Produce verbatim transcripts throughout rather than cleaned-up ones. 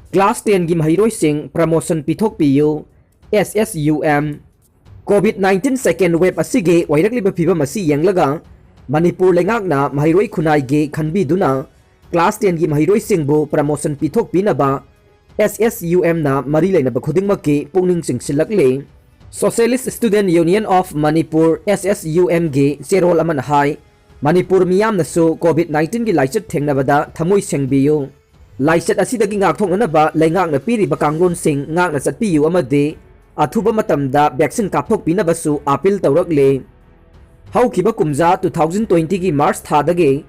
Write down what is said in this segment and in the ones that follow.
Class ten ꯒꯤ ꯃꯍꯩꯔꯣꯏꯁꯤꯡ promotion ꯄꯤꯊꯣꯛꯄꯤꯌꯨ, S S U M꯫ COVID nineteen second wave ꯑꯁꯤꯒꯤ ꯑꯣꯏꯔꯛꯂꯤꯕ ꯐꯤꯕꯝ ꯑꯁꯤ ꯌꯦꯡꯂꯒ ꯃꯅꯤꯄꯨꯔ ꯂꯩꯉꯥꯛꯅ ꯃꯍꯩꯔꯣꯏ ꯈꯨꯟꯅꯥꯏꯒꯤ ꯈꯟꯕꯤꯗꯨꯅ class ten ꯒꯤ ꯃꯍꯩꯔꯣꯏꯁꯤꯡꯕꯨ promotion ꯄꯤꯊꯣꯛꯄꯤꯅꯕ S S U M ꯅ ꯃꯔꯤ ꯂꯩꯅꯕ ꯈꯨꯗꯤꯡꯃꯛꯀꯤ ꯄꯨꯛꯅꯤꯡ ꯆꯤꯡꯁꯤꯜꯂꯛꯂꯤ꯫ Socialist Student Union of Manipur, S S U M ꯒꯤ ꯆꯦꯔꯣꯜ ꯑꯃꯅ ꯍꯥꯏ, ꯃꯅꯤꯄꯨꯔ ꯃꯤꯌꯥꯝꯅꯁꯨ COVID nineteen ꯒꯤ ꯂꯥꯏꯆꯠ ꯊꯦꯡꯅꯕꯗ ꯊꯃꯣꯏ ꯁꯦꯡꯕꯤꯌꯨ꯫ ꯂꯥꯏꯆꯠ ꯑꯁꯤꯗꯒꯤ ꯉꯥꯛꯊꯣꯛꯅꯅꯕ ꯂꯩꯉꯥꯛꯅ ꯄꯤꯔꯤꯕ ꯀꯥꯡꯂꯣꯟꯁꯤꯡ ꯉꯥꯛꯅ ꯆꯠꯄꯤꯌꯨ ꯑꯃꯗꯤ ꯑꯊꯨꯕ ꯃꯇꯝꯗ vaccine ꯀꯥꯞꯊꯣꯛꯄꯤꯅꯕꯁꯨ appeal ꯇꯧꯔꯛꯂꯤ꯫ ꯍꯧꯈꯤꯕ ꯀꯨꯝꯖꯥ two thousand twenty ꯒꯤ March ꯊꯥꯗꯒꯤ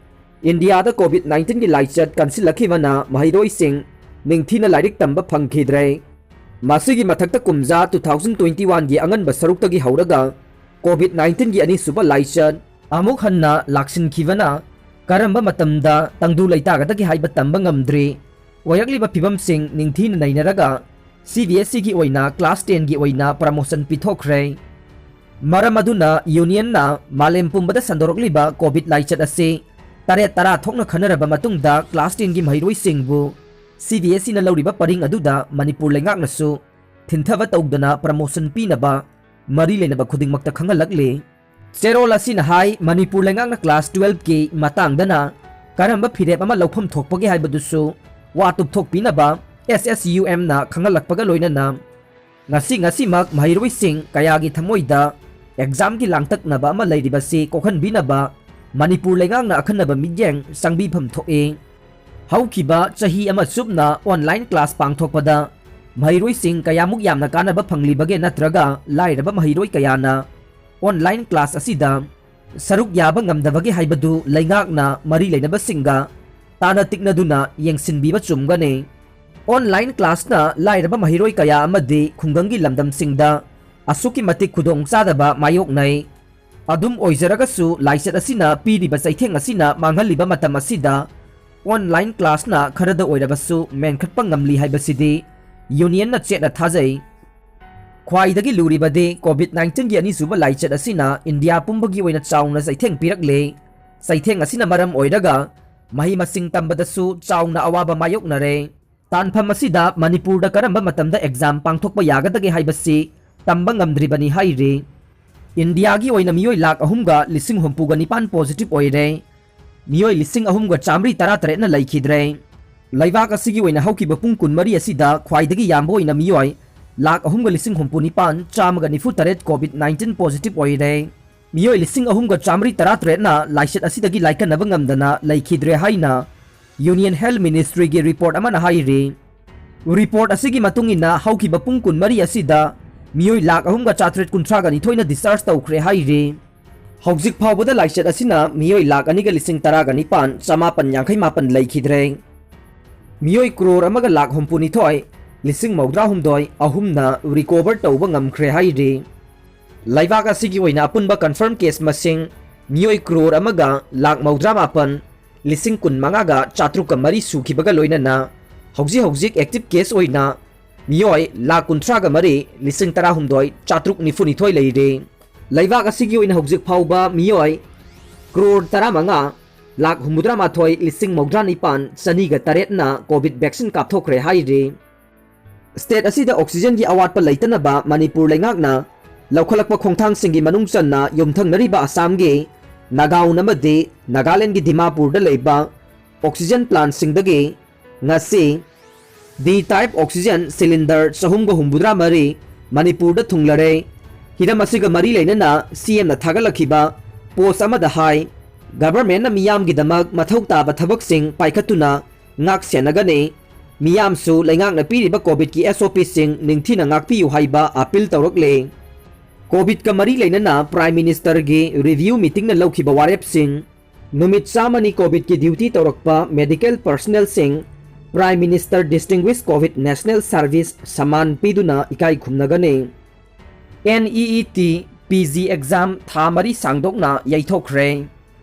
ꯏꯟꯗꯤꯌꯥꯗ COVID nineteen ꯒꯤ ꯂꯥꯏꯆꯠ ꯀꯟꯁꯤꯜꯂꯛꯈꯤꯕꯅ ꯃꯍꯩꯔꯣꯏꯁꯤꯡ ꯅꯤꯡꯊꯤꯅ ꯂꯥꯏꯔꯤꯛ ꯇꯝꯕ ꯐꯪꯈꯤꯗ꯭ꯔꯦ꯫ ꯃꯁꯤꯒꯤ ꯃꯊꯛꯇ ꯀꯨꯝꯖꯥ two thousand twenty one ꯒꯤ ꯑꯉꯟꯕ ꯁꯔꯨꯛꯇꯒꯤ ꯍꯧꯔꯒ COVID nineteen ꯒꯤ ꯑꯅꯤꯁꯨꯕ ꯂꯥꯏꯆꯠ ꯑꯃꯨꯛ ꯍꯟꯅ ꯂꯥꯛꯁꯤꯟꯈꯤꯕꯅ ꯀꯔꯝꯕ ꯃꯇꯝꯗ ꯇꯪꯗꯨ ꯂꯩꯇꯥꯒꯗꯒꯦ ꯍꯥꯏꯕ ꯇꯝꯕ ꯉꯝꯗ꯭ꯔꯤ꯫ ꯑꯣꯏꯔꯛꯂꯤꯕ ꯐꯤꯕꯝꯁꯤꯡ ꯅꯤꯡꯊꯤꯅ ꯅꯩꯅꯔꯒ C B S E ꯒꯤ ꯑꯣꯏꯅ class ten ꯒꯤ ꯑꯣꯏꯅ promotion ꯄꯤꯊꯣꯛꯈ꯭ꯔꯦ꯫ ꯃꯔꯝ ꯑꯗꯨꯅ unionꯅ ꯃꯥꯂꯦꯝ ꯄꯨꯝꯕꯗ ꯁꯟꯗꯣꯔꯛꯂꯤꯕ COVID ꯂꯥꯏꯆꯠ ꯑꯁꯤ ꯇꯔꯦꯠ ꯇꯔꯥ ꯊꯣꯛꯅ ꯈꯟꯅꯔꯕ ꯃꯇꯨꯡꯗ class ten ꯒꯤ ꯃꯍꯩꯔꯣꯏꯁꯤꯡꯕꯨ C B S E ꯅ ꯂꯧꯔꯤꯕ ꯄꯔꯤꯡ ꯑꯗꯨꯗ ꯃꯅꯤꯄꯨꯔ ꯂꯩꯉꯥꯛꯅꯁꯨ ꯊꯤꯟꯊꯕ ꯇꯧꯗꯅ promotion ꯄꯤꯅꯕ ꯃꯔꯤ ꯂꯩꯅꯕ ꯈꯨꯗꯤꯡꯃꯛꯇ ꯈꯪꯍꯜꯂꯛꯂꯤ꯫ ꯆꯦꯔꯣꯜ ꯑꯁꯤꯅ ꯍꯥꯏ, ꯃꯅꯤꯄꯨꯔ ꯂꯩꯉꯥꯛꯅ class twelve ꯀꯤ ꯃꯇꯥꯡꯗꯅ ꯀꯔꯝꯕ ꯐꯤꯔꯦꯞ ꯑꯃ ꯂꯧꯐꯝ ꯊꯣꯛꯄꯒꯦ ꯍꯥꯏꯕꯗꯨꯁꯨ ꯋꯥ ꯇꯨꯞꯊꯣꯛꯄꯤꯅꯕ S S U M ꯅ ꯈꯪꯍꯜꯂꯛꯄꯒ ꯂꯣꯏꯅꯅ ꯉꯁꯤ ꯉꯁꯤꯃꯛ ꯃꯍꯩꯔꯣꯏꯁꯤꯡ ꯀꯌꯥꯒꯤ ꯊꯃꯣꯏꯗ exam ꯒꯤ ꯂꯥꯡꯇꯛꯅꯕ ꯑꯃ ꯂꯩꯔꯤꯕꯁꯤ ꯀꯣꯛꯍꯟꯕꯤꯅꯕ ꯃꯅꯤꯄꯨꯔ ꯂꯩꯉꯥꯛꯅ ꯑꯈꯟꯅꯕ ꯃꯤꯠꯌꯦꯡ ꯆꯪꯕꯤꯐꯝ ꯊꯣꯛꯏ꯫ ꯍꯧꯈꯤꯕ ꯆꯍꯤ ꯑꯃ ꯆꯨꯞꯅ online class ꯄꯥꯡꯊꯣꯛꯄꯗ ꯃꯍꯩꯔꯣꯏꯁꯤꯡ ꯀꯌꯥꯃꯨꯛ ꯌꯥꯝꯅ ꯀꯥꯟꯅꯕ ꯐꯪꯂꯤꯕꯒꯦ, ꯅꯠꯇ꯭ꯔꯒ ꯂꯥꯏꯔꯕ ꯃꯍꯩꯔꯣꯏ ꯀꯌꯥꯅ online class ꯑꯁꯤꯗ ꯁꯔꯨꯛ ꯌꯥꯕ ꯉꯝꯗꯕꯒꯦ ꯍꯥꯏꯕꯗꯨ ꯂꯩꯉꯥꯛꯅ ꯃꯔꯤ ꯂꯩꯅꯕꯁꯤꯡꯒ ꯇꯥꯟꯅ ꯇꯤꯛꯅꯗꯨꯅ ꯌꯦꯡꯁꯤꯟꯕꯤꯕ ꯆꯨꯝꯒꯅꯤ꯫ Online class ꯅ ꯂꯥꯏꯔꯕ ꯃꯍꯩꯔꯣꯏ ꯀꯌꯥ ꯑꯃꯗꯤ ꯈꯨꯡꯒꯪꯒꯤ ꯂꯝꯗꯝꯁꯤꯡꯗ ꯑꯁꯨꯛꯀꯤ ꯃꯇꯤꯛ ꯈꯨꯗꯣꯡꯆꯥꯗꯕ ꯃꯥꯌꯣꯛꯅꯩ꯫ ꯑꯗꯨꯝ ꯑꯣꯏꯖꯔꯒꯁꯨ, ꯂꯥꯏꯆꯠ ꯑꯁꯤꯅ ꯄꯤꯔꯤꯕ ꯆꯩꯊꯦꯡ ꯑꯁꯤꯅ ꯃꯥꯡꯍꯜꯂꯤꯕ ꯃꯇꯝ ꯑꯁꯤꯗ online class ꯅ ꯈꯔꯗ ꯑꯣꯏꯔꯕꯁꯨ ꯃꯦꯟꯈꯠꯄ ꯉꯝꯂꯤ ꯍꯥꯏꯕꯁꯤꯗꯤ union ꯅ ꯆꯦꯠꯅ ꯊꯥꯖꯩ꯫ ꯈ꯭ꯋꯥꯏꯗꯒꯤ ꯂꯨꯔꯤꯕꯗꯤ COVID nineteen ꯒꯤ ꯑꯅꯤꯁꯨꯕ ꯂꯥꯏꯆꯠ ꯑꯁꯤꯅ ꯏꯟꯗꯤꯌꯥ ꯄꯨꯝꯕꯒꯤ ꯑꯣꯏꯅ ꯆꯥꯎꯅ ꯆꯩꯊꯦꯡ ꯄꯤꯔꯛꯂꯦ꯫ ꯆꯩꯊꯦꯡ ꯑꯁꯤꯅ ꯃꯔꯝ ꯑꯣꯏꯔꯒ ꯃꯍꯩ ꯃꯁꯤꯡ ꯇꯝꯕꯗꯁꯨ ꯆꯥꯎꯅ ꯑꯋꯥꯕ ꯃꯥꯌꯣꯛꯅꯔꯦ꯫ ꯇꯥꯟꯐꯝ ꯑꯁꯤꯗ ꯃꯅꯤꯄꯨꯔꯗ ꯀꯔꯝꯕ ꯃꯇꯝꯗ ꯑꯦꯛꯖꯥꯝ ꯄꯥꯡꯊꯣꯛꯄ ꯌꯥꯒꯗꯒꯦ ꯍꯥꯏꯕꯁꯤ ꯇꯝꯕ ꯉꯝꯗ꯭ꯔꯤꯕꯅꯤ ꯍꯥꯏꯔꯤ꯫ ꯏꯟꯗꯤꯌꯥꯒꯤ ꯑꯣꯏꯅ ꯃꯤꯑꯣꯏ ꯂꯥꯈ ꯑꯍꯨꯝꯒ ꯂꯤꯁꯤꯡ ꯍꯨꯝꯐꯨꯒ ꯅꯤꯄꯥꯟ ꯄꯣꯖꯤꯇꯤꯚ ꯑꯣꯏꯔꯦ꯫ ꯃꯤꯑꯣꯏ ꯂꯤꯁꯤꯡ ꯑꯍꯨꯝꯒ ꯆꯥꯃꯔꯤ ꯇꯔꯥꯇꯔꯦꯠꯅ ꯂꯩꯈꯤꯗ꯭ꯔꯦ꯫ ꯂꯩꯕꯥꯛ ꯑꯁꯤꯒꯤ ꯑꯣꯏꯅ ꯍꯧꯈꯤꯕ ꯄꯨꯡ ꯀꯨꯟꯃꯔꯤ ꯑꯁꯤꯗ ꯈ꯭ꯋꯥꯏꯗꯒꯤ ꯌꯥꯝꯕ ꯑꯣꯏꯅ ꯃꯤꯑꯣꯏ ꯂꯥꯈ ꯑꯍꯨꯝꯒ ꯂꯤꯁꯤꯡ ꯍꯨꯝꯐꯨ ꯅꯤꯄꯥꯟ ꯆꯥꯝꯃꯒ ꯅꯤꯐꯨ ꯇꯔꯦꯠ ꯀꯣꯚꯤꯗ ꯅꯥꯏꯟꯇꯤꯟ ꯄꯣꯖꯤꯇꯤꯚ ꯑꯣꯏꯔꯦ꯫ ꯃꯤꯑꯣꯏ ꯂꯤꯁꯤꯡ ꯑꯍꯨꯝꯒ ꯆꯥꯃꯔꯤ ꯇꯔꯥꯇꯔꯦꯠꯅ ꯂꯥꯏꯆꯠ ꯑꯁꯤꯗꯒꯤ ꯂꯥꯏꯀꯠꯅꯕ ꯉꯝꯗꯅ ꯂꯩꯈꯤꯗ꯭ꯔꯦ ꯍꯥꯏꯅ ꯌꯨꯅꯤꯌꯟ ꯍꯦꯜꯊ ꯃꯤꯅꯤꯁꯇ꯭ꯔꯤꯒꯤ ꯔꯤꯄꯣꯔꯠ ꯑꯃꯅ ꯍꯥꯏꯔꯤ꯫ ꯔꯤꯄꯣꯔꯠ ꯑꯁꯤꯒꯤ ꯃꯇꯨꯡ ꯏꯟꯅ ꯍꯧꯈꯤꯕ ꯄꯨꯡ ꯀꯨꯟꯃꯔꯤ ꯑꯁꯤꯗ ꯃꯤꯑꯣꯏ ꯂꯥꯈ ꯑꯍꯨꯝꯒ ꯆꯥꯇ꯭ꯔꯦꯠ ꯀꯨꯟꯊ꯭ꯔꯥꯒ ꯅꯤꯊꯣꯏꯅ ꯗꯤꯁꯆꯥꯔꯖ ꯇꯧꯈ꯭ꯔꯦ ꯍꯥꯏꯔꯤ꯫ ꯍꯧꯖꯤꯛ ꯐꯥꯎꯕꯗ ꯂꯥꯏꯆꯠ ꯑꯁꯤꯅ ꯃꯤꯑꯣꯏ ꯂꯥꯈ ꯑꯅꯤꯒ ꯂꯤꯁꯤꯡ ꯇꯔꯥꯒ ꯅꯤꯄꯥꯟ ꯆꯃꯥꯄꯟ ꯌꯥꯡꯈꯩ ꯃꯥꯄꯟ ꯂꯩꯈꯤꯗ꯭ꯔꯦ꯫ ꯃꯤꯑꯣꯏ ꯀ꯭ꯔꯣꯔ ꯑꯃꯒ ꯂꯥꯈ ꯍꯨꯝꯐꯨꯅꯤꯊꯣꯏ ꯂꯤꯁꯤꯡ ꯃꯧꯗ꯭ꯔꯥ ꯍꯨꯝꯗꯣꯏ ꯑꯍꯨꯝꯅ ꯔꯤꯀꯣꯚꯔ ꯇꯧꯕ ꯉꯝꯈ꯭ꯔꯦ ꯍꯥꯏꯔꯤ꯫ ꯂꯩꯕꯥꯛ ꯑꯁꯤꯒꯤ ꯑꯣꯏꯅ ꯑꯄꯨꯟꯕ ꯀꯟꯐꯔꯝ ꯀꯦꯁ ꯃꯁꯤꯡ ꯃꯤꯑꯣꯏ ꯀ꯭ꯔꯣꯔ ꯑꯃꯒ ꯂꯥꯈ ꯃꯧꯗ꯭ꯔꯥ ꯃꯥꯄꯟ ꯂꯤꯁꯤꯡ ꯀꯨꯟ ꯃꯉꯥꯒ ꯆꯥꯇ꯭ꯔꯨꯛꯀ ꯃꯔꯤ ꯁꯨꯈꯤꯕꯒ ꯂꯣꯏꯅꯅ ꯍꯧꯖꯤꯛ ꯍꯧꯖꯤꯛ ꯑꯦꯛꯇꯤꯚ ꯀꯦꯁ ꯑꯣꯏꯅ ꯃꯤꯑꯣꯏ ꯂꯥꯈ ꯀꯨꯟꯊ꯭ꯔꯥꯒ ꯃꯔꯤ ꯂꯤꯁꯤꯡ ꯇꯔꯥꯍꯨꯝꯗꯣꯏ ꯆꯥꯇ꯭ꯔꯨꯛ ꯅꯤꯐꯨꯅꯤꯊꯣꯏ ꯂꯩꯔꯦ꯫ ꯂꯩꯕꯥꯛ ꯑꯁꯤꯒꯤ ꯑꯣꯏꯅ ꯍꯧꯖꯤꯛ ꯐꯥꯎꯕ ꯃꯤꯑꯣꯏ ꯀ꯭ꯔꯣꯔ ꯇꯔꯥꯃꯉꯥ ꯂꯥꯈ ꯍꯨꯝꯐꯨꯇꯔꯥꯃꯥꯊꯣꯏ ꯂꯤꯁꯤꯡ ꯃꯧꯗ꯭ꯔꯥ ꯅꯤꯄꯥꯟ ꯆꯅꯤꯒ ꯇꯔꯦꯠꯅ ꯀꯣꯚꯤꯗ ꯚꯦꯛꯁꯤꯟ ꯀꯥꯞꯊꯣꯛꯈ꯭ꯔꯦ ꯍꯥꯏꯔꯤ꯫ ꯁ꯭ꯇꯦꯠ ꯑꯁꯤꯗ ꯑꯣꯛꯁꯤꯖꯟꯒꯤ ꯑꯋꯥꯠꯄ ꯂꯩꯇꯅꯕ ꯃꯅꯤꯄꯨꯔ ꯂꯩꯉꯥꯛꯅ ꯂꯧꯈꯠꯂꯛꯄ ꯈꯣꯡꯊꯥꯡꯁꯤꯡꯒꯤ ꯃꯅꯨꯡ ꯆꯟꯅ ꯌꯨꯝꯊꯪꯅꯔꯤꯕ ꯑꯁꯥꯝꯒꯤ ꯅꯥꯒꯥꯎꯟ ꯑꯃꯗꯤ ꯅꯥꯒꯥꯂꯦꯟꯒꯤ ꯗꯤꯃꯥꯄꯨꯔꯗ ꯂꯩꯕ ꯑꯣꯛꯁꯤꯖꯟ ꯄ꯭ꯂꯥꯟꯠꯁꯤꯡꯗꯒꯤ ꯉꯁꯤ ꯗꯤ ꯇꯥꯏꯞ ꯑꯣꯛꯁꯤꯖꯟ ꯁꯤꯂꯤꯟꯗꯔ ꯆꯍꯨꯝꯒ ꯍꯨꯝꯐꯨꯇꯔꯥ ꯃꯔꯤ ꯃꯅꯤꯄꯨꯔꯗ ꯊꯨꯡꯂꯔꯦ꯫ ꯍꯤꯔꯝ ꯑꯁꯤꯒ ꯃꯔꯤ ꯂꯩꯅꯅ ꯁꯤ ꯑꯦꯝꯅ ꯊꯥꯒꯠꯂꯛꯈꯤꯕ ꯄꯣꯁ ꯑꯃꯗ ꯍꯥꯏ, ꯒꯚꯔꯟꯃꯦꯟꯠꯅ ꯃꯤꯌꯥꯝꯒꯤꯗꯃꯛ ꯃꯊꯧ ꯇꯥꯕ ꯊꯕꯛꯁꯤꯡ ꯄꯥꯏꯈꯠꯇꯨꯅ ꯉꯥꯛ ꯁꯦꯟꯅꯒꯅꯤ꯫ ꯃꯤꯌꯥꯝꯁꯨ ꯂꯩꯉꯥꯛꯅ ꯄꯤꯔꯤꯕ ꯀꯣꯚꯤꯗꯀꯤ ꯑꯦꯁ ꯑꯣ ꯄꯤꯁꯤꯡ ꯅꯤꯡꯊꯤꯅ ꯉꯥꯛꯄꯤꯌꯨ ꯍꯥꯏꯕ ꯑꯄꯤꯜ ꯇꯧꯔꯛꯂꯦ꯫ ꯀꯣꯚꯤꯗꯀ ꯃꯔꯤ ꯂꯩꯅꯅ ꯄ꯭ꯔꯥꯏꯝ ꯃꯤꯅꯤꯁꯇꯔꯒꯤ ꯔꯤꯚꯤꯌꯨ ꯃꯤꯇꯤꯡꯅ ꯂꯧꯈꯤꯕ ꯋꯥꯔꯦꯞꯁꯤꯡ꯫ ꯅꯨꯃꯤꯠ ꯆꯥꯝꯃꯅꯤ ꯀꯣꯚꯤꯗꯀꯤ ꯗ꯭ꯌꯨꯇꯤ ꯇꯧꯔꯛꯄ ꯃꯦꯗꯤꯀꯦꯜ ꯄꯔꯁꯅꯦꯜꯁꯤꯡ prime minister distinguished covid national service Samman ꯄꯤꯗꯨꯅ ꯏꯀꯥꯏ ꯈꯨꯝꯅꯒꯅꯤ꯫ N E E T P G exam ꯊꯥ ꯃꯔꯤ ꯁꯥꯡꯗꯣꯛꯅ ꯌꯩꯊꯣꯛꯈ꯭ꯔꯦ꯫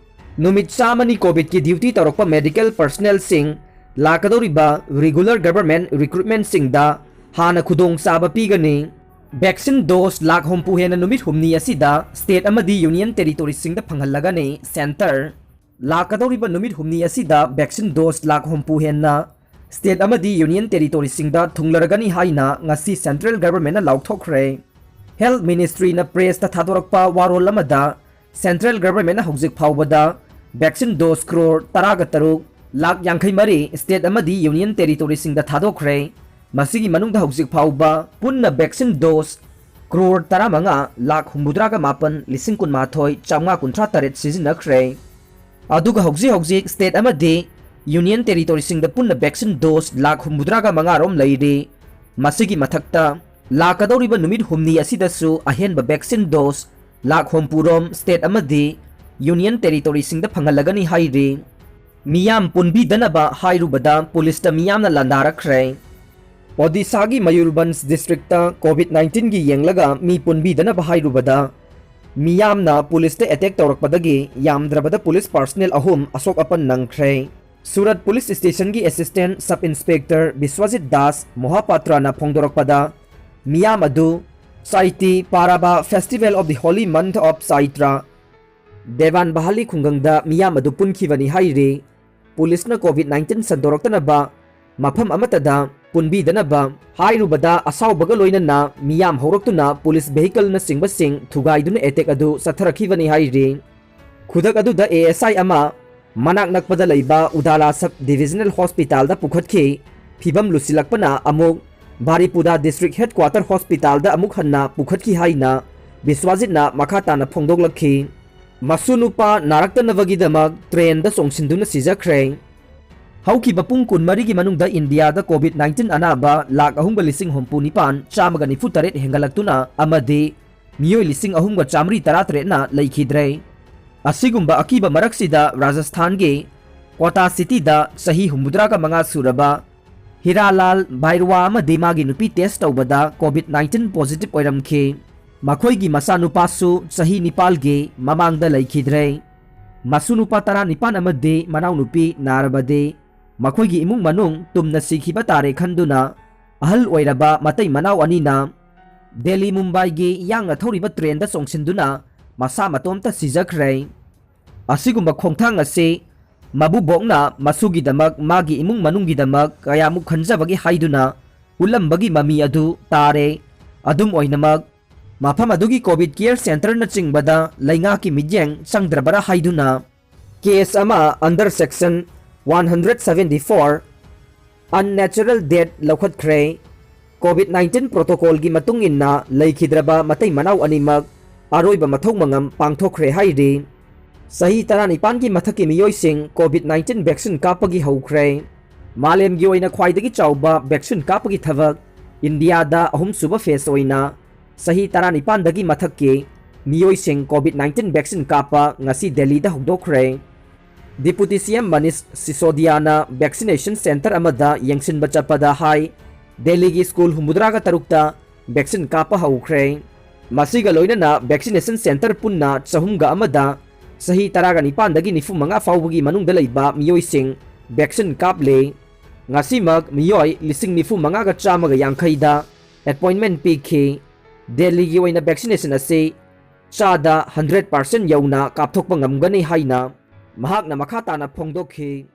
ꯅꯨꯃꯤꯠ ꯆꯥꯝꯃꯅꯤ ꯀꯣꯚꯤꯗꯀꯤ ꯗ꯭ꯌꯨꯇꯤ ꯇꯧꯔꯛꯄ ꯃꯦꯗꯤꯀꯦꯜ ꯄꯔꯁꯅꯦꯜꯁꯤꯡ ꯂꯥꯛꯀꯗꯧꯔꯤꯕ ꯔꯤꯒꯨꯂꯔ ꯒꯚꯔꯟꯃꯦꯟꯠ ꯔꯤꯀ꯭ꯔꯨꯠꯃꯦꯟꯠꯁꯤꯡꯗ ꯍꯥꯟꯅ ꯈꯨꯗꯣꯡꯆꯥꯕ ꯄꯤꯒꯅꯤ꯫ ꯚꯦꯛꯁꯤꯟ ꯗꯣꯁ ꯂꯥꯈ ꯍꯨꯝꯐꯨ ꯍꯦꯟꯅ ꯅꯨꯃꯤꯠ ꯍꯨꯝꯅꯤ ꯑꯁꯤꯗ ꯁ꯭ꯇꯦꯠ ꯑꯃꯗꯤ ꯌꯨꯅꯤꯌꯟ ꯇꯦꯔꯤꯇꯣꯔꯤꯁꯤꯡꯗ ꯐꯪꯍꯜꯂꯒꯅꯤ ꯁꯦꯟꯇꯔ꯫ ꯂꯥꯛꯀꯗꯧꯔꯤꯕ ꯅꯨꯃꯤꯠ ꯍꯨꯝꯅꯤ ꯑꯁꯤꯗ ꯚꯦꯛꯁꯤꯟ ꯗꯣꯁ ꯂꯥꯈ ꯍꯨꯝꯐꯨ ꯍꯦꯟꯅ State ꯑꯃꯗꯤ Union Territoryꯁꯤꯡꯗ ꯊꯨꯡꯂꯔꯒꯅꯤ ꯍꯥꯏꯅ ꯉꯁꯤ Central Governmentꯅ ꯂꯥꯎꯊꯣꯛꯈ꯭ꯔꯦ꯫ Health Ministryꯅ pressꯇ ꯊꯥꯗꯣꯔꯛꯄ ꯋꯥꯔꯣꯜ ꯑꯃꯗ Central Governmentꯅ ꯍꯧꯖꯤꯛ ꯐꯥꯎꯕꯗ vaccine dose crore ꯇꯔꯥꯒ ꯇꯔꯨꯛ ꯂꯥꯈ ꯌꯥꯡꯈꯩ ꯃꯔꯤ state ꯑꯃꯗꯤ Union Territoryꯁꯤꯡꯗ ꯊꯥꯗꯣꯛꯈ꯭ꯔꯦ꯫ ꯃꯁꯤꯒꯤ ꯃꯅꯨꯡꯗ ꯍꯧꯖꯤꯛ ꯐꯥꯎꯕ ꯄꯨꯟꯅ vaccine dose crore ꯇꯔꯥꯃꯉꯥ ꯂꯥꯈ ꯍꯨꯝꯐꯨꯇꯔꯥꯒ ꯃꯥꯄꯟ ꯂꯤꯁꯤꯡ ꯀꯨꯟꯃꯥꯊꯣꯏ ꯆꯥꯝꯃꯉꯥ ꯀꯨꯟꯊ꯭ꯔꯥ ꯇꯔꯦꯠ ꯁꯤꯖꯤꯟꯅꯈ꯭ꯔꯦ꯫ ꯑꯗꯨꯒ ꯍꯧꯖꯤꯛ ꯍꯧꯖꯤꯛ state ꯑꯃꯗꯤ Union Territoryꯁꯤꯡꯗ ꯄꯨꯟꯅ vaccine dose ꯂꯥꯈ ꯍꯨꯝꯐꯨꯇꯔꯥꯒ ꯃꯉꯥ ꯔꯣꯝ ꯂꯩꯔꯤ꯫ ꯃꯁꯤꯒꯤ ꯃꯊꯛꯇ ꯂꯥꯛꯀꯗꯧꯔꯤꯕ ꯅꯨꯃꯤꯠ ꯍꯨꯝꯅꯤ ꯑꯁꯤꯗꯁꯨ ꯑꯍꯦꯟꯕ vaccine dose ꯂꯥꯈ ꯍꯨꯝꯐꯨ ꯔꯣꯝ state ꯑꯃꯗꯤ Union Territoryꯁꯤꯡꯗ ꯐꯪꯍꯜꯂꯒꯅꯤ ꯍꯥꯏꯔꯤ꯫ ꯃꯤꯌꯥꯝ ꯄꯨꯟꯕꯤꯗꯅꯕ ꯍꯥꯏꯔꯨꯕꯗ ꯄꯨꯂꯤꯁꯇ ꯃꯤꯌꯥꯝꯅ ꯂꯥꯟꯗꯥꯔꯛꯈ꯭ꯔꯦ꯫ ꯑꯣꯗꯤꯁꯥꯒꯤ ꯃꯌꯨꯔꯚꯟꯖ districtꯇ COVID nineteenꯒꯤ ꯌꯦꯡꯂꯒ ꯃꯤ ꯄꯨꯟꯕꯤꯗꯅꯕ ꯍꯥꯏꯔꯨꯕꯗ ꯃꯤꯌꯥꯝꯅ ꯄꯨꯂꯤꯁꯇ attack ꯇꯧꯔꯛꯄꯗꯒꯤ ꯌꯥꯝꯗ꯭ꯔꯕꯗ ꯄꯨꯂꯤꯁ personnel ꯑꯍꯨꯝ ꯑꯁꯣꯛ ꯑꯄꯟ ꯅꯪꯈ꯭ꯔꯦ꯫ ꯁꯨꯔꯠ ꯄꯨꯂꯤꯁ stationꯒꯤ assistant sub inspector Biswajit Das ꯃꯣꯍꯥꯄꯥꯇ꯭ꯔꯅ ꯐꯣꯡꯗꯣꯔꯛꯄꯗ ꯃꯤꯌꯥꯝ ꯑꯗꯨ ꯆꯥꯏꯇꯤ ꯄꯥꯔꯥꯕꯥ Festival of the Holy Month of Chaitra Devan ꯕꯍꯥꯂꯤ ꯈꯨꯡꯒꯪꯗ ꯃꯤꯌꯥꯝ ꯑꯗꯨ ꯄꯨꯟꯈꯤꯕꯅꯤ ꯍꯥꯏꯔꯤ꯫ ꯄꯨꯂꯤꯁꯅ COVID nineteen ꯁꯟꯗꯣꯔꯛꯇꯅꯕ ꯃꯐꯝ ꯑꯃꯠꯇꯗ ꯄꯨꯟꯕꯤꯗꯅꯕ ꯍꯥꯏꯔꯨꯕꯗ ꯑꯁꯥꯎꯕꯒ ꯂꯣꯏꯅꯅ ꯃꯤꯌꯥꯝ ꯍꯧꯔꯛꯇꯨꯅ ꯄꯨꯂꯤꯁ vehicleꯅꯆꯤꯡꯕꯁꯤꯡ ꯊꯨꯒꯥꯏꯗꯨꯅ attack ꯑꯗꯨ ꯆꯠꯊꯔꯛꯈꯤꯕꯅꯤ ꯍꯥꯏꯔꯤ꯫ ꯈꯨꯗꯛ ꯑꯗꯨꯗ ASI ꯑꯃ ꯃꯅꯥꯛ ꯅꯛꯄꯗ ꯂꯩꯕ ꯎꯗꯥꯂꯥ sub divisional hospitalꯗ ꯄꯨꯈꯠꯈꯤ꯫ ꯐꯤꯚꯝ ꯂꯨꯁꯤꯜꯂꯛꯄꯅ ꯑꯃꯨꯛ ꯕꯥꯔꯤꯄꯨꯗꯥ district headquarter hospitalꯗ ꯑꯃꯨꯛ ꯍꯟꯅ ꯄꯨꯈꯠꯈꯤ ꯍꯥꯏꯅ ꯕꯤꯁ꯭ꯋꯥꯖꯤꯠꯅ ꯃꯈꯥ ꯇꯥꯅ ꯐꯣꯡꯗꯣꯛꯂꯛꯈꯤ꯫ ꯃꯁꯨ ꯅꯨꯄꯥ ꯅꯥꯔꯛꯇꯅꯕꯒꯤꯗꯃꯛ trainꯗ ꯆꯣꯡꯁꯤꯟꯗꯨꯅ ꯁꯤꯖꯈ꯭ꯔꯦ꯫ ꯍꯧꯈꯤꯕ ꯄꯨꯡ ꯀꯨꯟꯃꯔꯤꯒꯤ ꯃꯅꯨꯡꯗ ꯏꯟꯗꯤꯌꯥꯗ COVID nineteen ꯑꯅꯥꯕ ꯂꯥꯈ ꯑꯍꯨꯝꯒ ꯂꯤꯁꯤꯡ ꯍꯨꯝꯐꯨ ꯅꯤꯄꯥꯟ ꯆꯥꯝꯃꯒ ꯅꯤꯐꯨ ꯇꯔꯦꯠ ꯍꯦꯟꯒꯠꯂꯛꯇꯨꯅ ꯑꯃꯗꯤ ꯃꯤꯑꯣꯏ ꯂꯤꯁꯤꯡ ꯑꯍꯨꯝꯒ ꯆꯥꯃꯔꯤ ꯇꯔꯥꯇꯔꯦꯠꯅ ꯂꯩꯈꯤꯗ꯭ꯔꯦ꯫ ꯑꯁꯤꯒꯨꯝꯕ ꯑꯀꯤꯕ ꯃꯔꯛꯁꯤꯗ ꯔꯥꯖꯁꯊꯥꯟꯒꯤ ꯀꯣꯇꯥ ꯁꯤꯇꯤꯗ ꯆꯍꯤ ꯍꯨꯝꯐꯨꯇꯔꯥꯒ ꯃꯉꯥ ꯁꯨꯔꯕ ꯍꯤꯔꯥꯂꯥꯜ ꯚꯥꯏꯔꯨꯋꯥ ꯑꯃꯗꯤ ꯃꯥꯒꯤ ꯅꯨꯄꯤ test ꯇꯧꯕꯗ COVID nineteen positive ꯑꯣꯏꯔꯝꯈꯤ꯫ ꯃꯈꯣꯏꯒꯤ ꯃꯆꯥꯅꯨꯄꯥꯁꯨ ꯆꯍꯤ ꯅꯤꯄꯥꯜꯒꯤ ꯃꯃꯥꯡꯗ ꯂꯩꯈꯤꯗ꯭ꯔꯦ꯫ ꯃꯁꯨ ꯅꯨꯄꯥ ꯇꯔꯥꯅꯤꯄꯥꯟ ꯑꯃꯗꯤ ꯃꯅꯥꯎꯅꯨꯄꯤ ꯅꯥꯔꯕꯗꯤ ꯃꯈꯣꯏꯒꯤ ꯏꯃꯨꯡ ꯃꯅꯨꯡ ꯇꯨꯝꯅ ꯁꯤꯈꯤꯕ ꯇꯥꯔꯦ ꯈꯟꯗꯨꯅ ꯑꯍꯜ ꯑꯣꯏꯔꯕ ꯃꯇꯩ ꯃꯅꯥꯎ ꯑꯅꯤꯅ ꯗꯦꯜꯂꯤ ꯃꯨꯝꯕꯥꯏꯒꯤ ꯌꯥꯡꯅ ꯊꯧꯔꯤꯕ trainꯗ ꯆꯣꯡꯁꯤꯟꯗꯨꯅ ꯃꯁꯥ ꯃꯇꯣꯝꯇ ꯁꯤꯖꯈ꯭ꯔꯦ꯫ ꯑꯁꯤꯒꯨꯝꯕ ꯈꯣꯡꯊꯥꯡ ꯑꯁꯤ ꯃꯕꯨꯕꯣꯛꯅ ꯃꯁꯨꯒꯤꯗꯃꯛ, ꯃꯥꯒꯤ ꯏꯃꯨꯡ ꯃꯅꯨꯡꯒꯤꯗꯃꯛ ꯀꯌꯥꯃꯨꯛ ꯈꯟꯖꯕꯒꯦ ꯍꯥꯏꯗꯨꯅ ꯎꯠꯂꯝꯕꯒꯤ ꯃꯃꯤ ꯑꯗꯨ ꯇꯥꯔꯦ꯫ ꯑꯗꯨꯝ ꯑꯣꯏꯅꯃꯛ, ꯃꯐꯝ ꯑꯗꯨꯒꯤ COVID care centreꯅꯆꯤꯡꯕꯗ ꯂꯩꯉꯥꯛꯀꯤ ꯃꯤꯠꯌꯦꯡ ꯆꯪꯗ꯭ꯔꯕꯔꯥ ꯍꯥꯏꯗꯨꯅ case ꯑꯃ under section one hundred seventy four unnatural death ꯂꯧꯈꯠꯈ꯭ꯔꯦ꯫ COVID nineteen protocolꯒꯤ ꯃꯇꯨꯡ ꯏꯟꯅ ꯂꯩꯈꯤꯗ꯭ꯔꯕ ꯃꯇꯩ ꯃꯅꯥꯎ ꯑꯅꯤꯃꯛ ꯑꯔꯣꯏꯕ ꯃꯊꯧ ꯃꯉꯝ ꯄꯥꯡꯊꯣꯛꯈ꯭ꯔꯦ ꯍꯥꯏꯔꯤ꯫ ꯆꯍꯤ ꯇꯔꯥꯅꯤꯄꯥꯟꯒꯤ ꯃꯊꯛꯀꯤ ꯃꯤꯑꯣꯏꯁꯤꯡ COVID nineteen vaccine ꯀꯥꯞꯄꯒꯤ ꯍꯧꯈ꯭ꯔꯦ꯫ ꯃꯥꯂꯦꯝꯒꯤ ꯑꯣꯏꯅ ꯈ꯭ꯋꯥꯏꯗꯒꯤ ꯆꯥꯎꯕ vaccine ꯀꯥꯞꯄꯒꯤ ꯊꯕꯛ ꯏꯟꯗꯤꯌꯥꯗ ꯑꯍꯨꯝꯁꯨꯕ phase ꯑꯣꯏꯅ ꯆꯍꯤ ꯇꯔꯥꯅꯤꯄꯥꯟꯗꯒꯤ ꯃꯊꯛꯀꯤ ꯃꯤꯑꯣꯏꯁꯤꯡ COVID nineteen vaccine ꯀꯥꯞꯄ ꯉꯁꯤ ꯗꯦꯜꯂꯤꯗ ꯍꯧꯗꯣꯛꯈ꯭ꯔꯦ꯫ Deputy CM Manish ꯁꯤꯁꯣꯗꯤꯌꯥꯅ vaccination centre ꯑꯃꯗ ꯌꯦꯡꯁꯤꯟꯕ ꯆꯠꯄꯗ ꯍꯥꯏ, ꯗꯦꯜꯂꯤꯒꯤ ꯁ꯭ꯀꯨꯜ ꯍꯨꯝꯐꯨꯇꯔꯥꯒ ꯇꯔꯨꯛꯇ vaccine ꯀꯥꯞꯄ ꯍꯧꯈ꯭ꯔꯦ꯫ ꯃꯁꯤꯒ ꯂꯣꯏꯅꯅ vaccination centre ꯄꯨꯟꯅ ꯆꯍꯨꯝꯒ ꯑꯃꯗ ꯆꯍꯤ ꯇꯔꯥꯒ ꯅꯤꯄꯥꯟꯗꯒꯤ ꯅꯤꯐꯨ ꯃꯉꯥ ꯐꯥꯎꯕꯒꯤ ꯃꯅꯨꯡꯗ ꯂꯩꯕ ꯃꯤꯑꯣꯏꯁꯤꯡ vaccine ꯀꯥꯞꯂꯦ꯫ ꯉꯁꯤꯃꯛ ꯃꯤꯑꯣꯏ ꯂꯤꯁꯤꯡ ꯅꯤꯐꯨ ꯃꯉꯥꯒ ꯆꯥꯝꯃꯒ ꯌꯥꯡꯈꯩꯗ appointment ꯄꯤꯈꯤ꯫ ꯗꯦꯜꯂꯤꯒꯤ ꯑꯣꯏꯅ vaccination ꯑꯁꯤ ꯆꯥꯗ hundred percent ꯌꯧꯅ ꯀꯥꯞꯊꯣꯛꯄ ꯉꯝꯒꯅꯤ ꯍꯥꯏꯅ ꯃꯍꯥꯛꯅ ꯃꯈꯥ ꯇꯥꯅ ꯐꯣꯡꯗꯣꯛꯈꯤ꯫